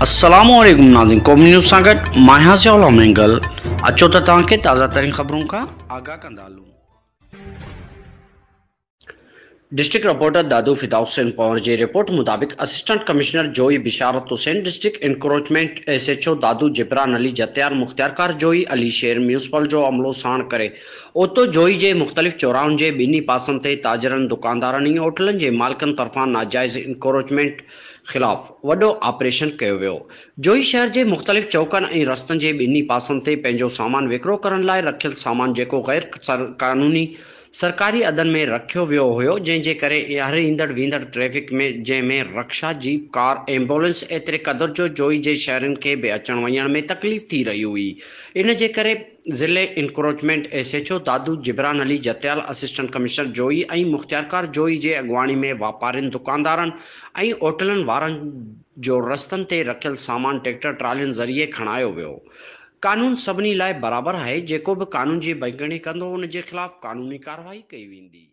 السلام عليڪم ناظرين قومي نيوز سان گڏ مان آهيان ضياء الله مينگل اچو ته توهان کي تازه ترين خبرن کان آگاهه ڪندا هلون. ڊسٽرڪٽ رپورٽر دادو فدا حسين پنهور جي رپورٽ مطابق assistant commissioner Johi Basharat Hussain, district encroachment S H O Dadu Jibran Ali Jatiyar, مختيارڪار جوهي علي شير ميونسپل جو عملو ساڻ ڪري اوتو جوهي جي مختلف چوراهن جي ٻنهي پاسن تي تاجرن، دڪاندارن ۽ هوٽلن جي مالڪن طرفان ناجائز انڪروچمينٽ خلاف وڏو آپريشن ڪيو ويو. جوهي شهر جي مختلف چوڪن ۽ رستن جي ٻنهي پاسن تي پنهنجو سامان وڪرو ڪرڻ لاء رکيل سامان جيڪو غير قانوني سرڪاري عدن ۾ رکيو ويو هيو جنهن جي ڪري هر ايندڙ ويندڙ ٽريفڪ ۾ جنهن ۾ رڪشا، جيپ، ڪار، ايمبولينس ايتري قدر جو جوئي جي شهرين کي به اچڻ وڃڻ ۾ تڪليف ٿي رهي هئي ان جي ڪري ضلعي encroachment S H O Dadu Jibran Ali Jatiyal, assistant commissioner Johi ۽ مختيارڪار جوئي جي اڳواڻي ۾ واپارين، دڪاندارن ۽ هوٽلن وارن جو رستن تي رکيل سامان ٽريڪٽر ٽرالين ذريعي کڻايو ويو. قانون سڀني لاء برابر آهي، جيڪو به قانون جي ڀڃڪڙي ڪندو ان جي خلاف قانوني ڪارروائي ڪئي ويندي.